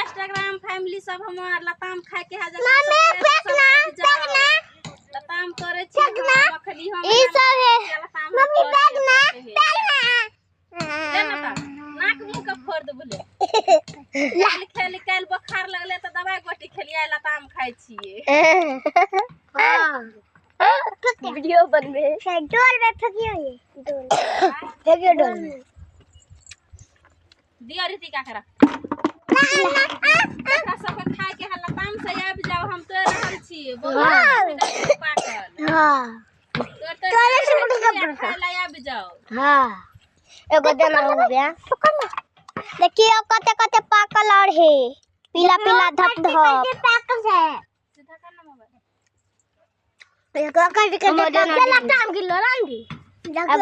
Instagram family सब हमर लताम खाय के है। मम्मी, फेंकना, फेंकना। लताम तोड़ै छी। फेंकना। हम अखनी हम ई सब है। लताम मम्मी, तोड़ै फेंकना, छी। फेंकना। ले ना तऽ, नाक मुँह के फोड़ देबो ले। काल्हि खेली, काल्हि बोखार लगलै तऽ दवाइ गोटी खेलियै, लताम खाइ छियै। हाँ, वीडियो बनबे। डोल में फेंकियो, ये डोल फेंकियो, डोल में। दियौ ऋतिका के। एकरा सबके खाय के है लताम से आबि जाउ, हम तोड़ि रहल छी बहुत पाकल। तोड़ तोड़ तोड़े से मुड़ी। खाय लए आबि जाउ। हाँ, एगो देना हो गया। देखिए, कते कते पाकल और है, पीला पीला धप धप पाकल है। सीधा कर ना मोबाइल। लताम गिलो रांडी। अब